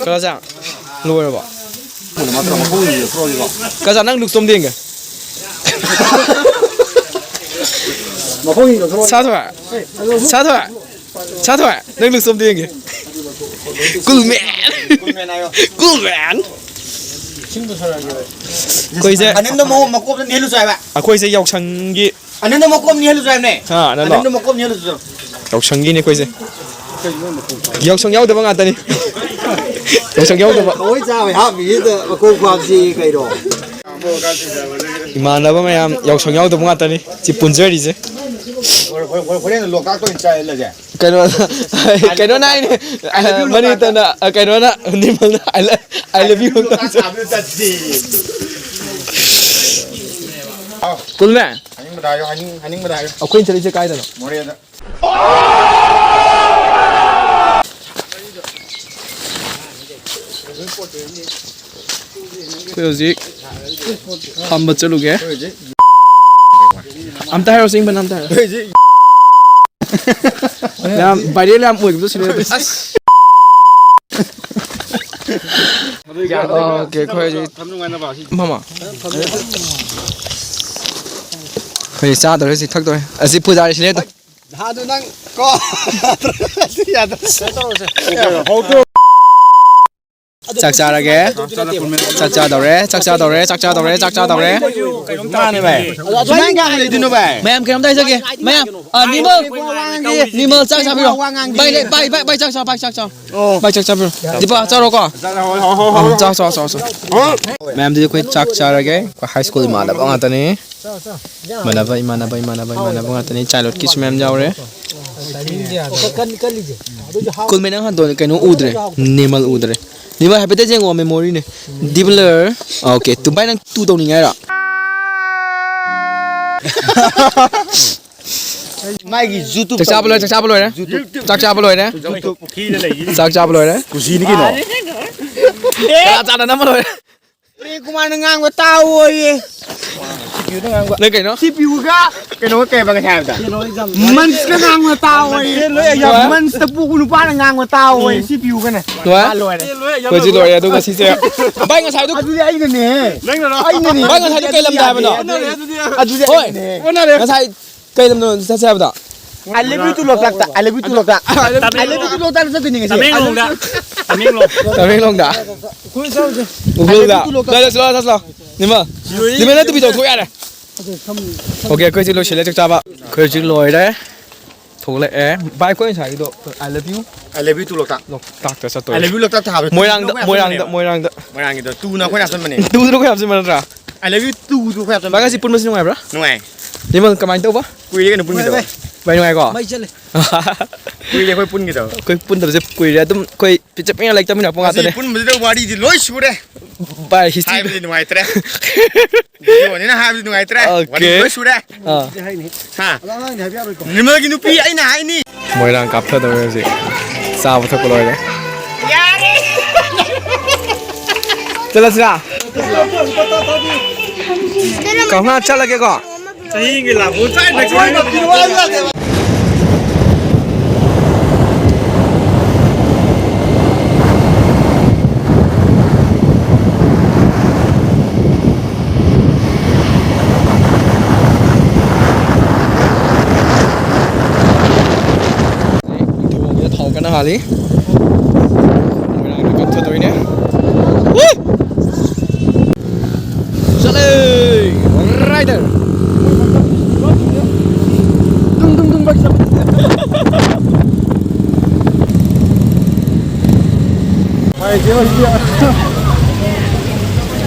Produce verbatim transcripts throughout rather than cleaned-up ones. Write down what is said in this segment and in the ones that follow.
ꯀꯔꯖꯥ, ꯂꯣꯏꯔꯕꯣ? ꯀꯔꯖꯥ, ꯅꯪ ꯂꯨꯛꯁꯇꯣꯝꯗ ꯌꯦꯡꯒꯦ꯫ ꯁꯥꯊꯣꯏ, ꯁꯥꯊꯣꯏ, ꯁꯥꯊꯣꯏ, ꯅꯪ ꯂꯨꯛꯁꯇꯣꯝꯗ ꯌꯦꯡꯒꯦ꯫ Cool man, cool man꯫ ꯑꯩꯈꯣꯏꯁꯦ, ꯑꯅꯟꯗ ꯃꯀꯣꯛ ꯃꯀꯣꯛꯇ ꯅꯦꯜꯂꯨ ꯆꯥꯏꯕ꯫ ꯑꯩꯈꯣꯏꯁꯦ ꯌꯥꯎꯁꯪꯒꯤ ꯑꯅꯟꯗ ꯃꯀꯣꯛ ꯅꯦꯜꯂꯨ ꯆꯥꯏꯕꯅꯦ꯫ ꯍꯥ, ꯑꯅꯟꯗ꯫ ꯑꯅꯟꯗ ꯃꯀꯣꯛ ꯅꯦꯜꯂꯨ ꯆꯥꯏ꯫ ꯌꯥꯎꯁꯪꯒꯤꯅꯦ ꯑꯩꯈꯣꯏꯁꯦ꯫ ꯌꯥꯎꯁꯪ ꯌꯥꯎꯗꯕ ꯉꯥꯛꯇꯅꯤ꯫ ꯌꯥꯎꯁꯪ ꯌꯥꯎꯗꯕ꯫ ꯊꯑꯣꯏ ꯆꯥꯕꯩ ꯍꯥꯞꯄꯤꯁꯤꯗ ꯃꯀꯣꯛ ꯐꯥꯕꯁꯤ ꯀꯩꯅꯣ? ꯏꯃꯥꯟꯅꯕ ꯃꯌꯥꯝ ꯌꯥꯎꯁꯪ ꯌꯥꯎꯗꯕ ꯉꯥꯛꯇꯅꯤ ꯁꯤ ꯄꯨꯟꯖꯔꯤꯁꯦ꯫ ꯍꯣꯔꯦꯟ ꯂꯣꯛꯇꯥꯛꯇ ꯑꯣꯏꯅ ꯆꯥꯏꯍꯜꯂꯁꯦ꯫ ꯀꯩꯅꯣ, ꯀꯩꯅꯣꯅ ꯍꯥꯏꯅꯦ, ꯃꯅꯤꯇꯅ, ꯀꯩꯅꯣꯅ, ꯅꯤꯃꯜꯅ, "I love, I love you" ꯑꯝꯇ ꯆꯠ-, ꯀꯨꯜꯃꯦ꯫ ꯍꯥꯏꯅꯤꯡꯕꯗ ꯍꯥꯏꯌꯣ, ꯍꯥꯏꯅꯤꯡ-, ꯍꯥꯏꯅꯤꯡꯕꯗ ꯍꯥꯏꯌꯣ꯫ ꯑꯩꯈꯣꯏꯅ ꯆꯠꯂꯤꯁꯦ ꯀꯥꯏꯗꯅꯣ? ꯃꯣꯔꯦꯗ꯫ ꯑꯩꯈꯣꯏ ꯍꯧꯖꯤꯛ ꯐꯝꯕ ꯆꯠꯂꯨꯒꯦ꯫ ꯑꯝꯇ ꯍꯥꯏꯔꯣ, ꯆꯤꯡꯕꯅ ꯑꯝꯇ ꯍꯥꯏꯔꯣ꯫ ꯌꯥꯝ viral ꯌꯥꯝ ꯑꯣꯏꯕꯗꯣ ꯁꯤꯅꯦ꯫ ꯑꯁ꯫ ꯑꯣꯀꯦ, ꯑꯩꯈꯣꯏ ꯍꯧꯖꯤꯛ ꯃꯃꯥ꯫ ꯑꯩꯈꯣꯏ ꯆꯥꯗꯧꯔꯦ, ꯁꯤ ꯊꯛꯇꯧꯔꯦ꯫ ꯑꯁꯤ ꯄꯨꯖꯥꯔꯤ ꯁꯤꯅꯦ꯫ ꯅꯍꯥꯗꯨ ꯅꯪ ꯀꯣ꯫ ꯌꯥꯗ꯭ꯔꯦ꯫ ꯆꯥꯛ ꯆꯥꯔꯒꯦ꯫ ꯆꯥꯛ ꯆꯥꯗꯧꯔꯦ, ꯆꯥꯛ ꯆꯥꯗꯧꯔꯦ, ꯆꯥꯛ ꯆꯥꯗꯧꯔꯦ, ꯆꯥꯛ ꯆꯥꯗꯧꯔꯦ꯫ ꯃꯥꯅꯦ ꯚꯥꯏ꯫ ꯑꯗꯣ ꯑꯗꯨꯃꯥꯏꯅ ꯀꯌꯥꯝ ꯂꯩꯗꯣꯏꯅꯣ ꯚꯥꯏ? ꯃꯌꯥꯝ ꯀꯩꯅꯣꯝꯇ ꯍꯥꯏꯖꯒꯦ꯫ ꯃꯌꯥꯝ, ꯑ, ꯅꯤꯃꯜ, ꯅꯤꯃꯜ ꯆꯥꯛ ꯆꯥꯕꯤꯔꯣ꯫ ꯚꯥꯏ, ꯂꯩ-, ꯚꯥꯏ, ꯚꯥꯏ, ꯚꯥꯏ, ꯆꯥꯛ ꯆꯥꯎ, ꯚꯥꯏ, ꯆꯥꯛ ꯆꯥꯎ꯫ ꯚꯥꯏ, ꯆꯥꯛ ꯆꯥꯕꯤꯔꯣ꯫ ꯗꯤꯄꯥ, ꯆꯥꯔꯣꯀꯣ꯫ ꯑ, ꯆꯥꯎ, ꯆꯥꯎ, ꯆꯥꯎ, ꯆꯥꯎ꯫ ꯃꯌꯥꯝꯗꯨꯗꯤ ꯑꯩꯈꯣꯏ ꯆꯥꯛ ꯆꯥꯔꯒꯦ꯫ ꯑꯩꯈꯣꯏ high school ꯏꯃꯥꯟꯅꯕ ꯉꯥꯛꯇꯅꯤ꯫ ꯏꯃꯥꯟꯅꯕ, ꯏꯃꯥꯟꯅꯕ, ꯏꯃꯥꯟꯅꯕ, ꯏꯃꯥꯟꯅꯕ ꯉꯥꯛꯇꯅꯤ꯫ Childhoodꯀꯤꯁꯨ ꯃꯌꯥꯝ ꯌꯥꯎꯔꯦ꯫ ꯀꯨꯜꯃꯦ, ꯅꯪ ꯍꯟꯗꯣꯛ ꯀꯩꯅꯣ ꯎꯗ꯭ꯔꯦ꯫ ꯅꯦꯃꯜ ꯎꯗ꯭ꯔꯦ꯫ ꯅꯦꯃꯜ ꯍꯥꯏꯐꯦꯠꯇ ꯌꯦꯡꯉꯣ memoryꯅꯦ꯫ ꯗꯤꯕꯂꯔ꯫ ꯑꯣꯀꯦ, ꯇꯨ ꯚꯥꯏ, ꯅꯪ ꯇꯨ ꯇꯧꯅꯤꯡꯉꯥꯏꯔꯣ? ꯃꯥꯒꯤ YouTube ꯆꯥꯛ ꯆꯥꯕ ꯂꯣꯏꯔꯦ, ꯆꯥꯛ ꯆꯥꯕ ꯂꯣꯏꯔꯦ꯫ YouTube꯫ ꯆꯥꯛ ꯆꯥꯕ ꯂꯣꯏꯔꯦ꯫ YouTube ꯄꯨꯈ꯭ꯔꯤꯗ ꯂꯩꯔꯤ꯫ ꯆꯥꯛ ꯆꯥꯕ ꯂꯣꯏꯔꯦ꯫ ꯀꯨꯁꯤꯅꯤ ꯀꯩꯅꯣ꯫ ꯀꯅꯥ ꯆꯥꯅ ꯅꯝꯃ ꯂꯣꯏꯔꯦ꯫ ꯄ꯭ꯔꯦꯝ ꯀꯨꯃꯥꯔꯅ ꯉꯥꯡꯕ ꯇꯥꯎꯑꯣꯌꯦ꯫ ꯅꯪ ꯀꯩꯅꯣ? ꯁꯤ ꯄꯤꯌꯨꯒ ꯀꯩꯅꯣꯒ ꯀꯩꯕ ꯉꯁꯥꯏ ꯍꯥꯏꯕꯗ? ꯃꯟꯁꯀ ꯉꯥꯡꯕ ꯇꯥꯎꯑꯣꯌꯦ꯫ ꯃꯟꯁꯇ ꯄꯣꯛꯄ ꯅꯨꯄꯥꯅ ꯉꯥꯡꯕ ꯇꯥꯎꯑꯣꯌꯦ꯫ ꯁꯤ ꯄꯤꯌꯨꯒꯅꯦ꯫ ꯂꯣꯏꯔꯦ? ꯂꯣꯏꯔꯦ꯫ ꯑꯩꯈꯣꯏꯁꯤ ꯂꯣꯏꯔꯦ꯫ ꯑꯗꯨꯒ ꯁꯤꯁꯦ ꯚꯥꯏ, ꯉꯁꯥꯏꯗꯣ ꯑꯗꯨꯗꯤ ꯑꯩꯅꯅꯦ꯫ ꯅꯪꯅꯔꯣ? ꯑꯩꯅꯅꯦ꯫ ꯚꯥꯏ, ꯉꯁꯥꯏꯗꯣ ꯀꯩ ꯂꯝꯗ ꯍꯥꯏꯕꯅꯣ? ꯑꯗꯨꯗꯤ ꯍꯣꯏ꯫ ꯑꯩꯅꯅꯦ꯫ ꯉꯁꯥꯏ ꯀꯩ ꯂꯝꯗꯅꯣ ꯆꯠꯁꯦ ꯍꯥꯏꯕꯗꯣ? I love you to ꯂꯣꯛꯇꯥꯛꯇ꯫ I love you to Loktak. I love you to ꯂꯣꯛꯇꯥꯛꯇ ꯆꯠꯇꯣꯏꯅꯦ ꯉꯁꯤ꯫ ꯇꯃꯦꯡꯂꯣꯡꯗ꯫ ꯇꯃꯦꯡꯂꯣꯡ꯫ ꯇꯃꯦꯡꯂꯣꯡꯗ꯫ ꯎꯈ꯭ꯔꯨꯜꯗ꯫ I love you to ꯂꯣꯛꯇꯥꯛ꯫ ꯂꯣꯏꯔꯦ, ꯆꯠꯂꯣ, ꯆꯠꯂꯣ꯫ ꯅꯤꯃꯜ꯫ ꯅꯤꯃꯜ ꯅꯠꯇꯕꯤꯗ ꯊꯣꯛ ꯌꯥꯔꯦ꯫ OK, ꯑꯩꯈꯣꯏꯁꯤ ꯂꯣꯏꯁꯤꯜꯂꯦ ꯆꯥꯛ ꯆꯥꯕ꯫ ꯑꯩꯈꯣꯏ ꯍꯧꯖꯤꯛ ꯂꯣꯏꯔꯦ꯫ ꯊꯣꯛꯂꯛꯑꯦ꯫ ꯚꯥꯏ, ꯑꯩꯈꯣꯏ ꯉꯁꯥꯏꯒꯤꯗꯣ I love you꯫ I love you to ꯂꯣꯛꯇꯥꯛ꯫ ꯂꯣꯛꯇꯥꯛꯇ ꯆꯠꯇꯣꯏꯅꯦ꯫ I love you ꯂꯣꯛꯇꯥꯛꯇ ꯍꯥꯞꯄꯗꯣ ꯃꯣꯏꯔꯥꯡꯗ, ꯇꯨꯅ ꯑꯩꯈꯣꯏꯅ ꯃꯣꯏꯔꯥꯡꯗ, ꯍꯥꯞꯆꯟꯕꯅꯦꯕ꯫ ꯃꯣꯏꯔꯥꯡꯗ꯫ ꯃꯣꯏꯔꯥꯡꯒꯤꯗꯣ ꯇꯨꯅ ꯑꯩꯈꯣꯏꯅ ꯍꯥꯞꯆꯟꯕꯅꯦ꯫ ꯇꯨꯗꯨꯅ ꯑꯩꯈꯣꯏ ꯍꯥꯞꯆꯟꯕ ꯅꯠꯇ꯭ꯔꯥ? I love you to ꯗꯨ ꯑꯩꯈꯣꯏ ꯍꯥꯞꯆꯟꯕꯅꯦ꯫ ꯚꯥꯏ, ꯉꯁꯤ ꯄꯨꯟꯕꯁꯤ ꯅꯨꯡꯉꯥꯏꯕ꯭ꯔꯥ? ꯅꯨꯡꯉꯥꯏ꯫ ꯅꯤꯃꯜ, ꯀꯃꯥꯏꯅ ꯇꯧꯕ? ꯀꯨꯏꯔꯦ ꯀꯩꯅꯣ ꯄꯨꯟꯈꯤꯗꯕ꯫ ꯅꯨꯡꯉꯥꯏ, ꯚꯥꯏ꯫ ꯚꯥꯏ, ꯅꯨꯡꯉꯥꯏꯀꯣ? ꯃꯩ ꯆꯠꯂꯦ꯫ ꯀꯨꯏꯔꯦ ꯑꯩꯈꯣꯏ ꯄꯨꯟꯈꯤꯗꯕ꯫ ꯑꯩꯈꯣꯏ ꯄꯨꯟꯗꯕꯁꯦ ꯀꯨꯏꯔꯦ꯫ ꯑꯗꯨꯝ ꯑꯩꯈꯣꯏ ꯄꯤꯛꯆ ꯄꯤꯛꯅ ꯂꯥꯏꯔꯤꯛ ꯇꯝꯃꯤꯟꯅꯔꯛꯄ ꯉꯁꯤ ꯉꯥꯛꯇꯅꯦ꯫ ꯄꯨꯟꯕꯁꯤꯗ ꯋꯥꯔꯤꯗꯤ ꯂꯣꯏ ꯁꯨꯔꯦ꯫ ꯚꯥꯏ, history ꯍꯥꯏꯕꯗꯤ ꯅꯨꯡꯉꯥꯏꯇ꯭ꯔꯦ꯫ ꯚꯤꯗꯤꯑꯣꯅꯤꯅ ꯍꯥꯏꯕꯗꯤ ꯅꯨꯡꯉꯥꯏꯇ꯭ꯔꯦ꯫ OK꯫ ꯋꯥꯔꯤ ꯂꯣꯏ ꯁꯨꯔꯦ꯫ ꯑꯥ꯫ ꯍꯥ? ꯑꯉꯥꯡꯅꯤ ꯍꯥꯏꯕ ꯌꯥꯔꯣꯏꯀꯣ꯫ ꯅꯤꯃꯜꯒꯤ ꯅꯨꯄꯤ ꯑꯩꯅ ꯍꯥꯏꯅꯤ꯫ ꯃꯣꯏꯔꯥꯡ ꯀꯥꯞꯊꯗꯧꯔꯦ ꯍꯧꯖꯤꯛ꯫ ꯆꯥꯕ ꯊꯛꯄ ꯂꯣꯏꯔꯦ꯫ ꯌꯥꯔꯦ꯫ ꯆꯠꯂꯁꯤꯔꯥ? ꯀꯧꯅꯥ ꯆꯠꯂꯒꯦꯀꯣ꯫ ꯆꯍꯤꯒꯤ ꯂꯥꯕꯨ ꯆꯥꯏ ꯅꯠꯇ꯭ꯔꯣ? ꯊꯣꯡꯁꯤꯗ ꯊꯥꯎ ꯀꯟꯅ ꯍꯥꯜꯂꯤ꯫ ꯃꯣꯏꯔꯥꯡꯗ ꯀꯥꯞꯊꯗꯣꯏꯅꯦ꯫ ꯋꯨ! ꯆꯠꯂꯦ! Rider! ꯗꯨꯡ ꯗꯨꯡ ꯗꯨꯡ ꯕꯛ ꯆꯠꯄ꯫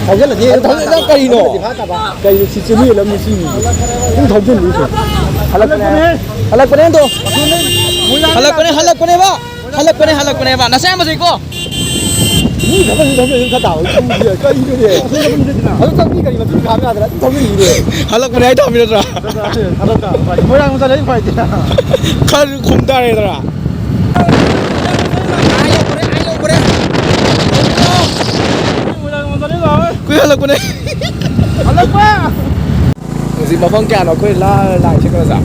ꯊꯧꯖꯤꯜꯂꯗꯤ ꯊꯧꯖꯤꯜꯂ ꯀꯔꯤꯅꯣ? ꯀꯩꯅꯣ ꯁꯤ ꯆꯦꯟꯕꯤꯔꯝꯃꯤ ꯁꯤ ꯃꯤꯁꯦ? ꯑꯗꯨꯝ ꯊꯧꯖꯤꯜꯂꯤ ꯁꯦ꯫ ꯍꯜꯂꯛꯄꯅꯦ꯫ ꯍꯜꯂꯛꯄꯅꯦ ꯑꯗꯣ꯫ ꯍꯜꯂꯛꯄꯅꯦ, ꯍꯜꯂꯛꯄꯅꯦꯕ꯫ ꯍꯜꯂꯛꯄꯅꯦ, ꯍꯜꯂꯛꯄꯅꯦꯕ꯫ ꯅꯆꯥ ꯌꯥꯝ ꯐꯖꯩꯀꯣ꯫ ꯃꯤ ꯈꯔ ꯈꯔ ꯈꯔ ꯈꯔ ꯇꯥꯕ ꯊꯧꯔꯤꯁꯦ ꯀꯔꯤꯅꯣꯅꯦ? ꯑꯗꯨ ꯆꯠꯄꯤ ꯀꯔꯤ ꯃꯇꯨꯡ ꯈꯥꯝ ꯌꯥꯗ꯭ꯔꯥ? ꯑꯗꯨꯝ ꯊꯧꯖꯤꯜꯂꯤꯅꯦ꯫ ꯍꯜꯂꯛꯄꯅꯦ ꯍꯥꯏ ꯊꯝꯃꯤ ꯅꯠꯇ꯭ꯔꯥ? ꯍꯜꯂꯛꯄ ꯍꯥꯏ ꯊꯝꯃꯤ ꯅꯠꯇ꯭ꯔꯥ? ꯃꯣꯏꯔꯥꯡ ꯃꯆꯥ ꯂꯩ ꯐꯥꯏꯗꯦ꯫ ꯈꯔ ꯈꯨꯝ ꯇꯥꯔꯦꯗꯅ꯫ ꯃꯣꯏꯔꯥꯡ ꯃꯆꯥ ꯂꯩ ꯂꯥꯛꯑꯣ꯫ ꯀꯨꯏꯍꯜꯂꯛꯄꯅꯦ꯫ ꯍꯜꯂꯛꯄ꯫ ꯍꯧꯖꯤꯛ ꯃꯐꯝ ꯀꯌꯥꯅꯣ ꯑꯩꯈꯣꯏ ꯂꯥ-, ꯂꯥꯛꯏꯁꯦ ꯀꯩꯅꯣꯗ?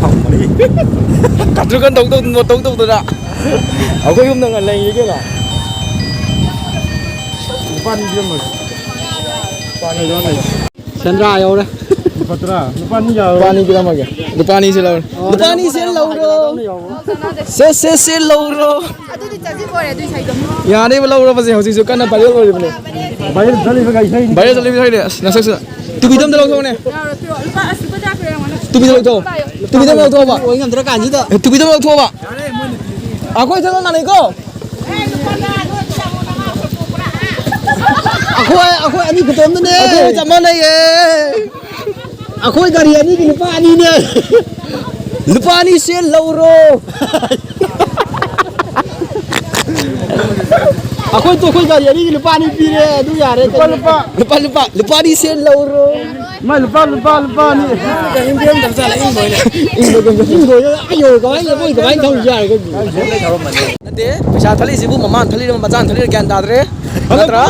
ꯃꯐꯝ ꯃꯔꯤ꯫ ꯀꯟꯇ꯭ꯔꯣꯜ ꯀꯟ ꯇꯧ ꯇꯧ-, ꯇꯧ ꯇꯧꯗꯅ꯫ ꯑꯩꯈꯣꯏ ꯌꯨꯝꯗ ꯉ-, ꯂꯩꯔꯤ ꯀꯩꯅꯣ꯫ ꯂꯨꯄꯥ ꯑꯅꯤ ꯄꯤꯔꯝꯃꯒꯦ꯫ ꯂꯨꯄꯥ ꯑꯅꯤ ꯄꯤꯔꯝꯃꯒꯦ꯫ ꯁꯦꯟꯗ꯭ꯔꯥ ꯌꯧꯔꯦ꯫ ꯂꯨꯄꯥ ꯇꯔꯥ꯫ ꯂꯨꯄꯥ ꯑꯅꯤ ꯌꯥꯎꯔꯦ꯫ ꯂꯨꯄꯥ ꯑꯅꯤ ꯄꯤꯔꯝꯃꯒꯦ꯫ ꯂꯨꯄꯥ ꯑꯅꯤꯁꯦ ꯂꯧꯔꯦ꯫ ꯂꯨꯄꯥ ꯑꯅꯤꯁꯦ ꯂꯧꯔꯣ꯫ ꯁꯦ, ꯁꯦ, ꯁꯦ, ꯂꯧꯔꯣ꯫ ꯑꯗꯨꯗꯤ ꯆꯥꯁꯤ ꯂꯣꯏꯔꯦ ꯑꯗꯨꯏ ꯁꯥꯏꯗꯣ꯫ ꯌꯥꯅꯦꯕ, ꯂꯧꯔꯕꯁꯦ, ꯍꯧꯖꯤꯛꯁꯨ ꯀꯟꯅ viral ꯑꯣꯏꯔꯤꯕꯅꯦ꯫ Viral ꯆꯠꯂꯤꯕ ꯀꯩ ꯏꯁꯩꯅꯤ? Viral ꯆꯠꯂꯤꯕ ꯏꯁꯩꯅꯦ꯫ ꯑꯁ, ꯅꯁꯛꯁꯤꯗ꯫ ꯇꯨꯄꯤꯗꯣ ꯑꯝꯇ ꯂꯧꯊꯣꯛꯑꯣꯅꯦ꯫ ꯌꯥꯔꯣꯏ, ꯄꯤꯔꯛꯑꯣ꯫ ꯂꯨꯄꯥ ꯑꯁꯤ ꯂꯨꯄꯥ ꯇꯔꯥ ꯄꯤꯔꯛꯑꯣ, ꯑꯩꯉꯣꯟꯗ꯫ ꯇꯨꯄꯤꯗꯣ ꯂꯧꯊꯣꯛꯑꯣꯕ꯫ ꯑꯣꯏ ꯉꯝꯗ꯭ꯔꯀꯥꯟꯁꯤꯗ꯫ ꯑꯦ, ꯇꯨꯄꯤꯗꯣ ꯂꯧꯊꯣꯛꯑꯣꯕ꯫ ꯑꯩꯈꯣꯏ ꯆꯞ ꯃꯥꯟꯅꯩꯀꯣ꯫ ꯑꯩꯈꯣꯏ, ꯑꯩꯈꯣꯏ ꯑꯅꯤ ꯈꯛꯇ ꯑꯝꯇꯅꯦ꯫ ꯑꯩꯈꯣꯏ ꯆꯞ ꯃꯥꯟꯅꯩꯌꯦ꯫ ꯑꯩꯈꯣꯏ ꯒꯥꯔꯤ ꯑꯅꯤꯒꯤ ꯂꯨꯄꯥ ꯑꯅꯤꯅꯦ꯫ ꯂꯨꯄꯥ ꯑꯅꯤ ꯁꯦ ꯂꯧꯔꯣ꯫ ꯑꯩꯈꯣꯏ, ꯑꯩꯈꯣꯏ ꯒꯥꯔꯤ ꯑꯅꯤꯒꯤ ꯂꯨꯄꯥ ꯑꯅꯤ ꯄꯤꯔꯦ, ꯑꯗꯨ ꯌꯥꯔꯦ꯫ ꯂꯨꯄꯥ, ꯂꯨꯄꯥ꯫ ꯂꯨꯄꯥ, ꯂꯨꯄꯥ, ꯂꯨꯄ ꯑꯅꯤ ꯁꯦ ꯂꯧꯔꯣ꯫ ꯃꯥ ꯂꯨꯄꯥ, ꯂꯨꯄꯥ, ꯂꯨꯄꯥ ꯑꯅꯤ꯫ ꯏꯪꯕ, ꯏꯪꯕ꯫ ꯏꯪꯕ, ꯏꯪꯕ꯫ ꯑꯥ, ꯌꯧꯔꯦ, ꯀꯃꯥꯏꯅ, ꯑꯩꯈꯣꯏ ꯀꯃꯥꯏꯅ ꯊꯧꯔꯤꯁꯦ ꯌꯥꯔꯦ, ꯑꯩꯈꯣꯏ꯫ ꯅꯠꯇꯦ, ꯄꯩꯁꯥ ꯊꯠꯂꯤꯁꯤꯕꯨ ꯃꯃꯥꯅ ꯊꯠꯂꯤꯔ ꯃꯆꯥꯅ ꯊꯠꯂꯤꯔ ꯒ꯭ꯌꯥꯟ ꯇꯥꯗ꯭ꯔꯦ꯫ ꯅꯠꯇ꯭ꯔꯥ?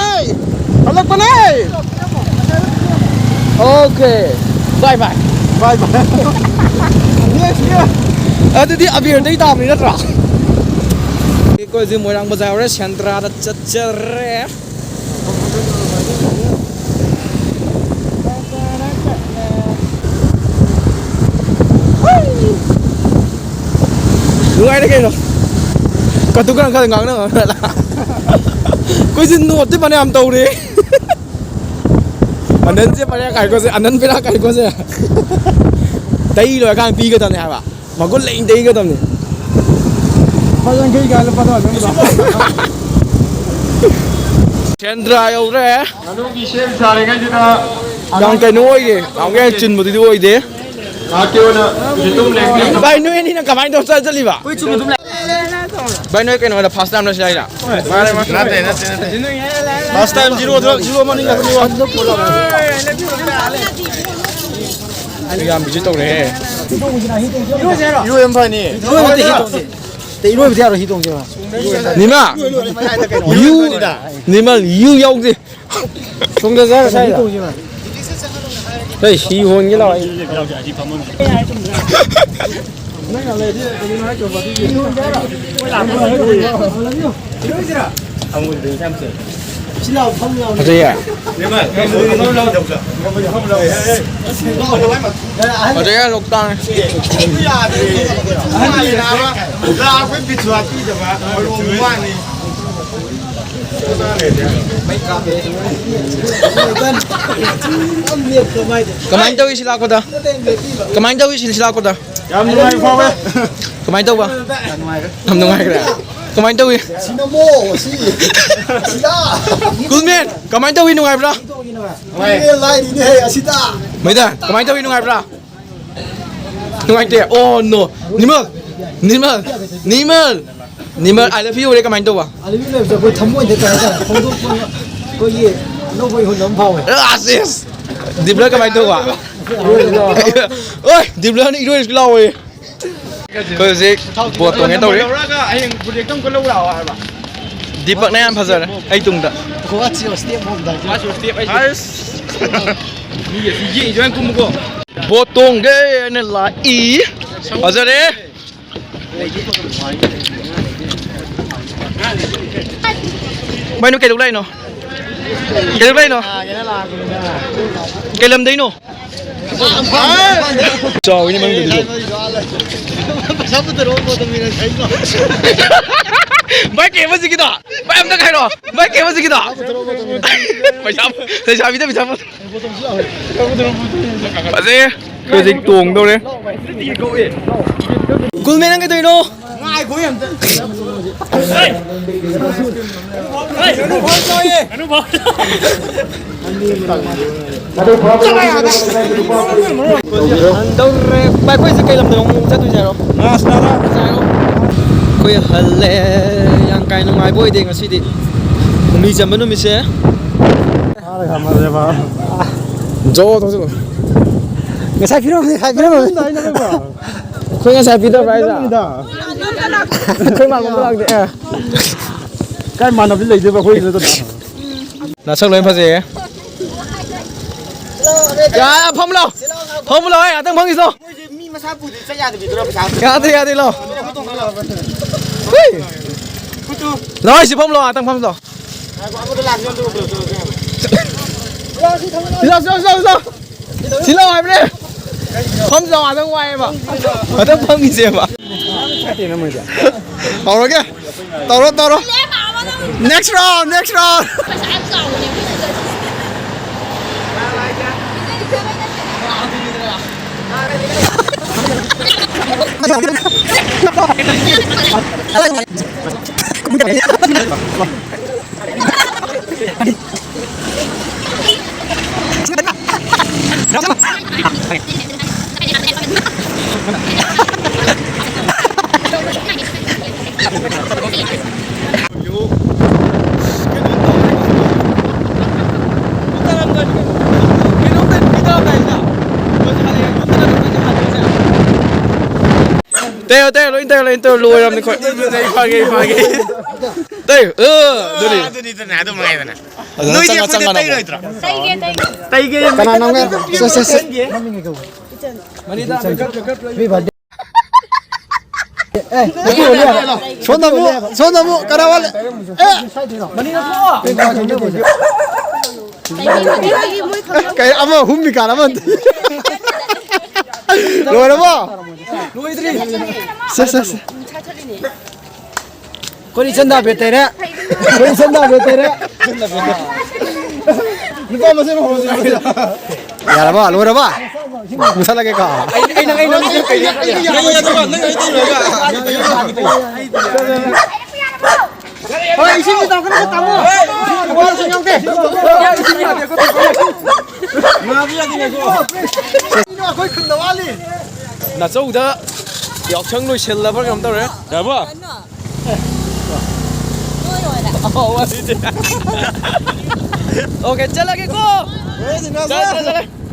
ꯍꯜꯂꯛꯄꯅꯦ! ꯍꯜꯂꯛꯄꯅꯦ! Okay. Bye bye. Bye bye. Yes, yes. ꯑꯗꯨꯗꯤ ꯑꯕꯤꯔꯗꯩ ꯇꯥꯕꯅꯤ ꯅꯠꯇ꯭ꯔꯥ? ꯑꯩꯈꯣꯏ ꯍꯧꯖꯤꯛ ꯃꯣꯏꯔꯥꯡ ꯕꯖꯥꯔ ꯌꯧꯔꯦ, ꯁꯦꯟꯗ꯭ꯔꯥꯗ ꯆꯠꯆꯔꯦ꯫ ꯅꯨꯡꯉꯥꯏꯔꯦ ꯀꯩꯅꯣ꯫ ꯀꯇꯨ ꯀꯔꯟ ꯈꯔ ꯉꯥꯡꯅ ꯉꯥꯡꯅ꯫ ꯑꯩꯈꯣꯏꯁꯦ ꯅꯣꯠꯇꯤ ꯐꯅꯌꯥꯝ ꯇꯧꯔꯦ꯫ ꯑꯅꯟꯁꯦ ꯄꯔꯦ ꯀꯥꯏꯀꯣꯁꯦ, ꯑꯅꯟ ꯄꯦꯔꯥ ꯀꯥꯏꯀꯣꯁꯦ꯫ ꯇꯩ ꯂꯣꯏꯔꯀꯥꯟꯗ ꯄꯤꯒꯗꯕꯅꯦ ꯍꯥꯏꯕ꯫ ꯃꯒꯨꯟ ꯂꯩꯅ ꯇꯩꯒꯗꯕꯅꯤ꯫ ꯂꯨꯄꯥ ꯌꯥꯡꯈꯩ ꯀꯥꯏ ꯂꯨꯄꯥ ꯇꯔꯥ ꯄꯤꯔꯝꯕꯗꯣ? ꯁꯦꯟꯗ꯭ꯔꯥ ꯌꯧꯔꯦ꯫ ꯉꯥꯅꯨꯒꯤ ꯁꯦꯝ ꯁꯥꯔꯤꯉꯩꯁꯤꯗ ꯌꯥꯝ ꯀꯩꯅꯣ ꯑꯣꯏꯌꯦ, ꯌꯥꯝ ꯀꯩ ꯆꯤꯟꯕꯗꯨꯗꯤ ꯑꯣꯏꯗꯦ꯫ ꯉꯥꯏꯍꯥꯛꯀꯤ ꯑꯣꯏꯅ ꯍꯧꯖꯤꯛ ꯑꯗꯨꯝ ꯂꯦꯡꯕꯤꯌꯨ꯫ ꯚꯥꯏ, ꯅꯣꯏ ꯑꯅꯤꯅ ꯀꯃꯥꯏꯅ ꯇꯧꯔ ꯆꯠ-, ꯆꯠꯂꯤꯕ? ꯚꯥꯏ, ꯅꯣꯏ ꯀꯩꯅꯣꯗ first time ꯅꯠꯇ꯭ꯔꯣ ꯁꯤꯗ? ꯅꯠꯇꯦ, ꯅꯠꯇꯦ, ꯅꯠꯇꯦ꯫ First time zero ꯗ, zero morning ꯗ꯫ ꯌꯥꯝ busy ꯇꯧꯔꯦꯍꯦ꯫ Hero ꯌꯥꯝ ꯐꯅꯤ꯫ Hero ꯅꯠꯇꯦ, hero ꯇꯧꯁꯦ꯫ ꯏꯔꯣꯏꯕꯗꯤ ꯌꯥꯔꯣꯏ, ꯍꯤ ꯇꯣꯡꯁꯦ꯫ ꯅꯤꯃꯥ! ꯌꯨ! ꯅꯤꯃꯥ, ꯌꯨ ꯌꯥꯎꯗꯦ꯫ ꯇꯣꯡꯗꯖꯔ ꯁ꯭ꯋꯥꯏꯗ꯫ ꯍꯩ, ꯍꯤ ꯍꯣꯟꯒꯦ ꯂꯥꯛꯑꯣ ꯑꯩ꯫ ꯐꯖꯩꯌꯦ꯫ ꯐꯖꯩꯌꯦ, ꯂꯣꯛꯇꯥꯛꯅꯦ꯫ ꯀꯃꯥꯏꯅ ꯇꯧꯏ ꯁꯤ ꯂꯥꯛꯄꯗ? ꯀꯃꯥꯏꯅ ꯇꯧꯏ ꯁꯤ ꯂꯥꯛꯄꯗ? ꯌꯥꯝ ꯅꯨꯡꯉꯥꯏꯕ ꯐꯥꯎꯋꯦ꯫ ꯀꯃꯥꯏꯅ ꯇꯧꯕ? ꯌꯥꯝ ꯅꯨꯡꯉꯥꯏꯈ꯭ꯔꯦ꯫ ꯀꯃꯥꯏꯅ ꯇꯧꯏ? ꯁꯤꯅꯃꯣ, ꯁꯤ, ꯁꯤꯗ꯫ ꯀꯨꯜꯃꯦꯟ, ꯀꯃꯥꯏꯅ ꯇꯧꯏ, ꯅꯨꯡꯉꯥꯏꯕ꯭ꯔꯥ? ꯀꯨꯜꯃꯦꯟ ꯂꯥꯏꯔꯤꯅꯦꯍꯦ, ꯑꯁꯤꯗ꯫ ꯃꯩꯗꯥ, ꯀꯃꯥꯏꯅ ꯇꯧꯏ, ꯅꯨꯡꯉꯥꯏꯕ꯭ꯔꯥ? ꯅꯨꯡꯉꯥꯏꯇꯦ꯫ ꯑꯣ, no. ꯅꯤꯃꯜ, ꯅꯤꯃꯜ, ꯅꯤꯃꯜ, ꯅꯤꯃꯜ, I love you ꯌꯧꯔꯦ, ꯀꯃꯥꯏꯅ ꯇꯧꯕ? ꯑꯂꯤꯕꯤ ꯂꯩꯕꯁꯦ ꯑꯩꯈꯣꯏ ꯊꯃꯣꯏꯗ ꯀꯩ ꯍꯥꯏꯇꯥꯔꯦ, ꯐꯣꯡꯗꯣꯛꯄ ꯑꯩꯈꯣꯏꯒꯤ ꯑꯅꯧꯕ ꯏꯍꯨꯜ ꯑꯃ ꯐꯥꯎꯋꯦ꯫ ꯑꯁ, yes. ꯗꯤꯕ꯭ꯂꯔ ꯀꯃꯥꯏꯅ ꯇꯧꯕ? ꯑꯣꯏ, ꯗꯤꯕ꯭ꯂꯔꯅ ꯏꯔꯣꯏꯁꯨ ꯂꯥꯎꯋꯦ꯫ ꯑꯩꯈꯣꯏ ꯍꯧꯖꯤꯛ ꯕꯣꯠ ꯇꯣꯡꯒꯦ ꯇꯧꯔꯤ꯫ ꯂꯧꯔꯒ ꯍꯌꯦꯡ ꯄ꯭ꯔꯣꯖꯦꯛꯇ ꯑꯃꯨꯛꯀ ꯂꯧ ꯂꯥꯛꯑꯣ ꯍꯥꯏꯕ꯫ ꯗꯤꯄꯛꯅ ꯌꯥꯝ ꯐꯖꯔꯦ ꯑꯩ ꯇꯨꯡꯗ꯫ ꯋꯥꯁꯨ ꯁ꯭ꯇꯦꯞ ꯍꯣꯡꯗꯥꯏ꯫ ꯃꯥꯁꯨ ꯁ꯭ꯇꯦꯞ ꯍꯥꯏꯁꯦ꯫ ꯑꯁ! ꯃꯤꯒꯤ ꯑꯁꯤ ꯌꯦꯛꯏꯁꯦ ꯀꯨꯝꯃꯨꯀꯣ꯫ ꯕꯣꯠ ꯇꯣꯡꯒꯦꯅ ꯂꯥꯛꯏ꯫ ꯐꯖꯔꯦ꯫ ꯚꯥꯏ, ꯅꯪ ꯀꯩꯗꯧ ꯂꯥꯛꯏꯅꯣ? ꯀꯩꯗꯧ ꯂꯥꯛꯏꯅꯣ? ꯀꯩ ꯂꯝꯗꯩꯅꯣ? ꯆꯥꯎꯋꯤꯅꯦ ꯃꯅꯨꯡꯗꯗꯤ꯫ ꯄꯩꯁꯥ ꯄꯨꯊꯔꯛꯑꯣ, ꯕꯣꯠ ꯇꯣꯡꯃꯤꯟꯅꯁꯦ ꯍꯥꯏꯕ꯭ꯔꯣ? ꯚꯥꯏ, ꯀꯩ ꯑꯃ ꯍꯧꯖꯤꯛꯀꯤꯗꯣ? ꯚꯥꯏ, ꯑꯝꯇ ꯍꯥꯏꯔꯛꯑꯣ꯫ ꯚꯥꯏ, ꯀꯩ ꯑꯃ ꯍꯧꯖꯤꯛꯀꯤꯗꯣ? ꯄꯩꯁꯥ, ꯂꯩꯁꯥꯕꯤꯗ ꯄꯩꯁꯥ ꯐꯖꯩꯌꯦ꯫ ꯍꯧꯖꯤꯛ ꯇꯣꯡꯗꯧꯔꯦ꯫ ꯀꯨꯜꯃꯦ, ꯅꯪ ꯀꯩꯗꯧꯔꯤꯅꯣ? ꯍꯟꯗꯧꯔꯦ꯫ ꯚꯥꯏ, ꯑꯩꯈꯣꯏꯁꯦ ꯀꯩ ꯂꯝꯗꯅꯣ ꯑꯃꯨꯛ ꯆꯠꯇꯣꯏꯁꯦ ꯍꯥꯏꯔꯣ? ꯑꯩꯈꯣꯏ ꯍꯜꯂꯦ꯫ ꯌꯥꯝ ꯀꯥ ꯅꯨꯡꯉꯥꯏꯕ ꯑꯣꯏꯗꯦ ꯉꯁꯤꯗꯤ꯫ ꯍꯨꯝꯅꯤ ꯆꯟꯕ ꯅꯨꯃꯤꯠꯁꯦ꯫ ꯖꯣ ꯇꯧꯁꯤꯜꯂꯣ꯫ ꯉꯁꯥꯏ ꯄꯤꯔꯝꯃꯦ, ꯉꯁꯥꯏ ꯄꯤꯔꯝꯃꯦ꯫ ꯑꯩꯈꯣꯏ ꯉꯁꯥꯏ ꯄꯤꯗꯕ꯭ꯔꯥ ꯍꯥꯏꯁꯦ? ꯑꯩꯈꯣꯏ ꯃꯥꯟꯕ ꯂꯥꯛꯇꯦ꯫ ꯑꯦ꯫ ꯀꯥꯏ ꯃꯥꯟꯅꯕꯗꯤ ꯂꯩꯗꯣꯏꯕ ꯑꯩꯈꯣꯏꯒꯤꯗꯨꯗ? ꯅꯁꯛ ꯂꯣꯏ ꯐꯖꯩꯌꯦ꯫ ꯌꯥ, ꯐꯝꯂꯣ꯫ ꯐꯝꯂꯣ, ꯑꯩ ꯉꯥꯛꯇꯪ ꯐꯝꯈꯤꯁꯤ ꯂꯥꯎ꯫ ꯃꯣꯏꯁꯦ ꯃꯤ ꯃꯁꯥ ꯄꯨꯗꯤ ꯆꯠ ꯌꯥꯗꯕꯤꯗꯨꯔꯣ ꯄꯩꯁꯥ? ꯌꯥꯗꯦ, ꯌꯥꯗꯦ, ꯂꯥꯎ꯫ ꯍꯨꯏ꯫ ꯂꯥꯎ, ꯑꯩꯁꯤ ꯐꯝꯂꯣ, ꯉꯥꯛꯇꯪ ꯐꯝꯁꯤ ꯂꯥꯎ꯫ ꯉꯥꯏꯈꯣ, ꯑꯃꯗꯣ ꯂꯥꯛꯁꯤ ꯑꯝꯇ ꯎꯈ꯭ꯔꯣ, ꯆꯠꯂꯣ, ꯆꯠꯂꯣ꯫ ꯁꯤ ꯂꯥꯎ, ꯁꯤ ꯂꯥꯎ, ꯁꯤ ꯂꯥꯎ, ꯁꯤ ꯂꯥꯎ꯫ ꯁꯤ ꯂꯥꯎ ꯍꯥꯏꯕꯅꯦ꯫ ꯐꯝꯁꯤ ꯂꯥꯎ, ꯉꯥꯛꯇꯪ ꯋꯥꯏꯌꯦꯕ꯫ ꯉꯥꯛꯇꯪ ꯐꯝꯈꯤꯁꯦꯕ꯫ ꯍꯧꯔꯒꯦ꯫ ꯇꯧꯔꯣ, ꯇꯧꯔꯣ꯫ Next round, next round꯫ ꯇꯩꯌꯣ, ꯇꯩꯌꯣ, ꯂꯣꯏ ꯇꯩꯌꯣ, ꯂꯣꯏ ꯇꯩꯌꯣ, ꯂꯣꯏꯔꯕꯅꯤ ꯑꯩꯈꯣꯏ꯫ ꯐꯥꯒꯦ, ꯐꯥꯒꯦ꯫ ꯇꯩꯌꯣ, ꯑ, ꯑꯗꯨꯅꯤ꯫ ꯑꯗꯨꯅꯤꯗꯅ, ꯑꯗꯨ ꯃꯉꯥꯏꯗꯅ꯫ ꯐꯖꯅ ꯅꯣꯏꯗꯤ ꯆꯪꯉ, ꯑꯩꯈꯣꯏꯗ ꯆꯪꯉ ꯅꯝꯃꯣ꯫ ꯇꯩꯔꯣꯏꯗ꯭ꯔꯣ? ꯇꯩꯒꯦ, ꯇꯩꯒꯦ꯫ ꯀꯅꯥ ꯅꯝꯒꯦ? ꯁꯦ, ꯁꯦ, ꯁꯦ꯫ ꯑꯦ, ꯁꯣꯝꯗ ꯑꯃꯨꯛ, ꯁꯣꯝꯗ ꯑꯃꯨꯛ, ꯀꯅꯥ ꯋꯥꯠꯂꯤ? ꯑꯦ! ꯀꯩ ꯑꯃ ꯍꯨꯝꯃꯤ ꯀꯥꯟ ꯑꯃ꯫ ꯂꯣꯏꯔꯕꯣ? ꯂꯣꯏꯗ꯭ꯔꯤ꯫ ꯁꯦ, ꯁꯦ, ꯁꯦ꯫ ꯑꯩꯈꯣꯏ ꯏꯆꯟ ꯗꯥ ꯕꯦꯇꯔꯦ꯫ ꯑꯩꯈꯣꯏ ꯏꯆꯟ ꯗꯥ ꯕꯦꯇꯔꯦ꯫ ꯅꯨꯄꯥ ꯃꯁꯦꯟ ꯍꯧꯔꯁꯤ꯫ ꯌꯥꯔꯕ? ꯂꯣꯏꯔꯕ? ꯃꯨꯊꯠꯂꯒꯦꯀꯣ꯫ ꯑꯩ, ꯑꯩ ꯅꯪ, ꯑꯩ ꯅꯪ ꯀꯩ ꯅꯪ ꯑꯗꯨꯒ ꯅꯪ ꯑꯩ ꯇꯧꯔꯒ꯫ ꯍꯣꯏ, ꯏꯁꯤꯡꯗꯤ ꯇꯧꯔꯛꯀꯅꯨ, ꯇꯥꯃꯣ꯫ ꯏꯁꯤꯡ ꯌꯥꯎꯗꯦ꯫ ꯉꯥꯁꯨ ꯌꯥꯗꯦ, ꯉꯥꯏꯈꯣ꯫ ꯀꯩꯅꯣ ꯑꯩꯈꯣꯏ ꯈꯨꯟꯗ ꯋꯥꯠꯂꯤ꯫ ꯅꯥꯆꯧꯗ ꯌꯥꯎꯁꯪ ꯂꯣꯏꯁꯤꯜꯂꯕ꯭ꯔꯥ ꯀꯩꯅꯣꯝ ꯇꯧꯔꯦ꯫ ꯌꯥꯔꯕꯣ? ꯑꯣꯀꯦ, ꯆꯠꯂꯒꯦꯀꯣ꯫ ꯆꯠꯂꯦ, ꯆꯠꯂꯦ, ꯆꯠꯂꯦ꯫